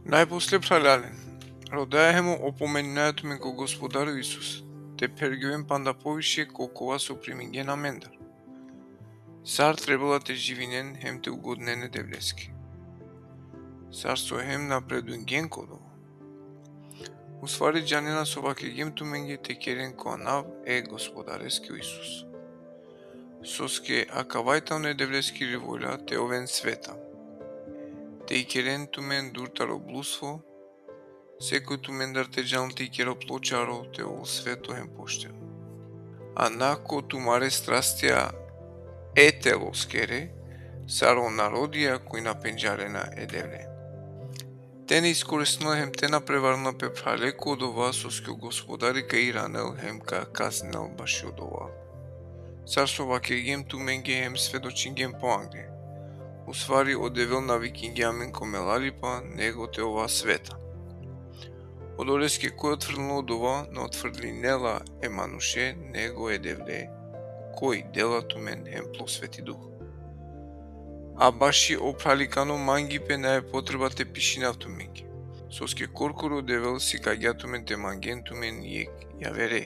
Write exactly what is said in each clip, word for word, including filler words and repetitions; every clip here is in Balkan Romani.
Najposle, phralalen, rodaja hem opomenunaja tumen ko Gospodari Isus, te phergjoven panda poviše ko kova so primingjen amendar. Sar trebela te živinen hem te ugodinen e Devleske. Sar so hem napredungjen ko dova. Ustvari džanena so vakergjem tumenge te keren ko anav e Gospodareske Isus. Soske akava i tano e Devleskiri volja te oven sveta. Te ikeren tumen dur taro bludstvo, sekoj tumendar te džanel te ikerel plo čaro, te ovel sveto hem pošteno. A na ko tumare strastija e teloskere, sar o narodija koj na pendžarena e Devle. Te na iskoristinel hem te na prevarinel pe, phrale, ko dova, soske o Gospodari ka iranel hem ka kazninel bašo dova. Sar so vakergjem tumenge hem svedočingjem po angle. Ustvari, o Devel na vikingja amen ko melalipa, nego te ova sveta. Odoleske koj otfrlinela dova, na otfrlinela e manuše, nego e Devle, koj dela tumen hem plo Sveti Duh. A baši o phralikano mangipe nane potreba te pišinav tumenge. Soske korkoro o Devel sikagja tumen te mangen tumen jekh javere.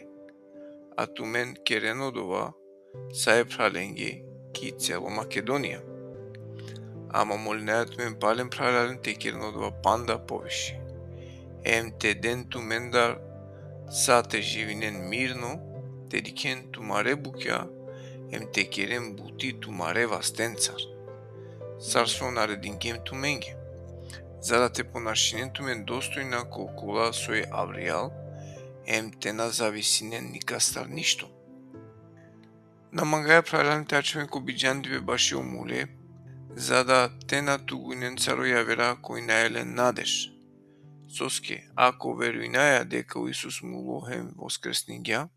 A tumen kerena dova sa e phralenge ki celo Makedonija. Ama molinaja tumen palem, phralalen, te kerena dova panda poviše. Hem te den tumendar sa te živinen mirno, te dikhen tumare bukja, hem te keren buti tumare vastencar. Sar so naredingjem tumenge. Za da te ponašinen tumen dostojna ko kola soj avrijal, hem te na zavisinen nikastar ništo. Na mangaja, phralalen, te ačhoven ko bidžandipe bašo mule, za da te na tugunen sar o javera koj nane len nadež. Soske, ako verujnaja deka o Isus mulo hem voskresningja,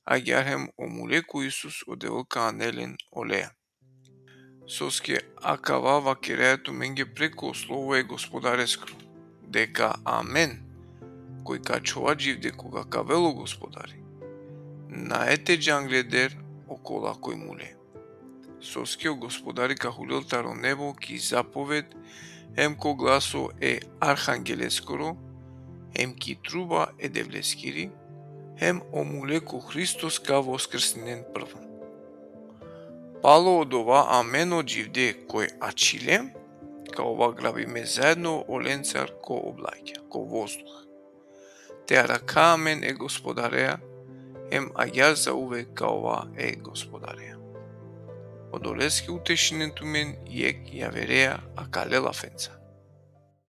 agjaar hem o mule ko Isus o Devel ka anel len oleja. Soske akava vakeraja tumenge preko slovo e Gospodareskro, deka amen, koj ka ačhova dživde koga ka avel o Gospodari, nane te džangleder okola koj mule. Soske o Gospodari ka hulel taro nebo ki zapoved, hem ko glaso e arhangeleskoro, hem ki truba e Devleskiri, hem o mule ko Hristos ka voskresninen prvo. Palo odova amen o dživde koj ačhile, ka ova grabime zaedno olencar ko oblakja, ko vozduh. Te arakha amen e Gospodarea, hem agjaar zauvek ka ova e Gospodarea. Odoleske utešinen tumen jekh javerea akale lafenca.